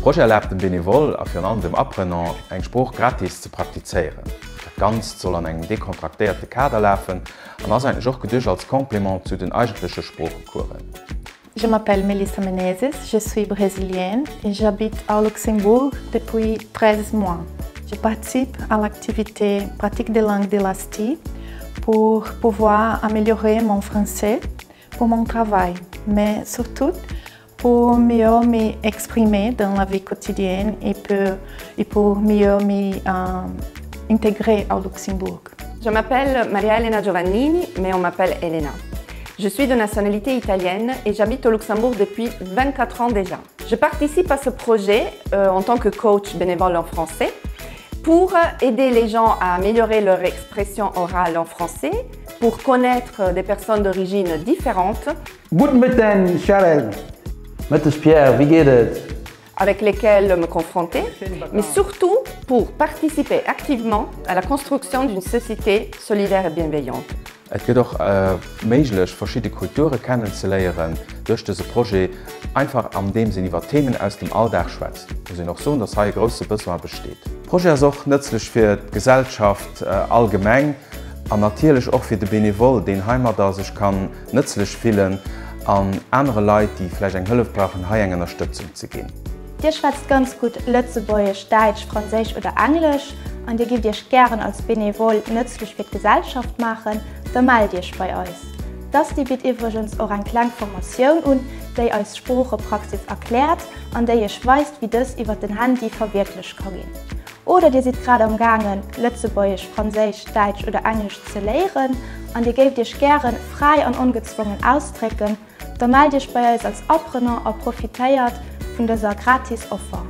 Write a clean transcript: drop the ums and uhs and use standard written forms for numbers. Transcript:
Projet erlaabt dem Benevole a virun allem dem Apprenant, eng Sprooch gratis ze praktizéieren. Dat Ganzt soll an engem dekontraktéierte Kader lafen an ass eigentlech och geduecht als Complément zu den eigentleche Sproochecoursen. Je m'appelle Melissa Menezes, je suis brésilienne et j'habite au Luxembourg depuis 13 mois. Je participe à l'activité pratique des langues de l'ASTI pour pouvoir améliorer mon français pour mon travail, mais surtout pour mieux m'exprimer dans la vie quotidienne et pour, et pour mieux m'intégrer euh, au Luxembourg. Je m'appelle Maria Elena Giovannini, mais on m'appelle Elena. Je suis de nationalité italienne et j'habite au Luxembourg depuis 24 ans déjà. Je participe à ce projet euh, en tant que coach bénévole en français pour aider les gens à améliorer leur expression orale en français, pour connaître des personnes d'origine différentes. Gudde Mëtten Charel. Mëtteg Pierre, wéi geet et? Avec lesquelles me confronter, mais surtout pour participer activement à la construction d'une société solidaire et bienveillante. Et gëtt och méiglech, verschidde Kulture kennenzeléieren duerch dëse Projet, einfach andeems een iwwer Themen aus dem Alldag schwätzt. Muss een och soen, dass hei e grousse Besoin besteet. De Projet ass och nëtzlech fir d'Gesellschaft allgemeng an natierlech och fir de Benevole, deen heimadder sech kann nëtzlech fillen an anere Leit, déi vläicht eng Hëllef brauchen, hei eng Ënnerstëtzung ze ginn. Dir schwätzt ganz gutt Lëtzebuergesch, Däitsch, Franséisch oder Englesch an Dir gift Iech gären als Benevole nëtzlech fir d'Gesellschaft maachen? Da mellt Iech bei eis. D'Asti bitt iwwregens och eng kleng Formatioun un, déi eis Sproochepraxis erkläert an déi Iech weist, wéi dës iwwer den Handy verwierklecht ka ginn. Oder Dir sidd grad am gaangen, Lëtzebuergesch, Franséisch, Däitsch oder Englesch ze léieren an Dir géift Iech gären fräi an ongezwongen ausdrécken? Da mellt Iech bei eis als Apprenant a profitéiert vun dëser gratis Offer.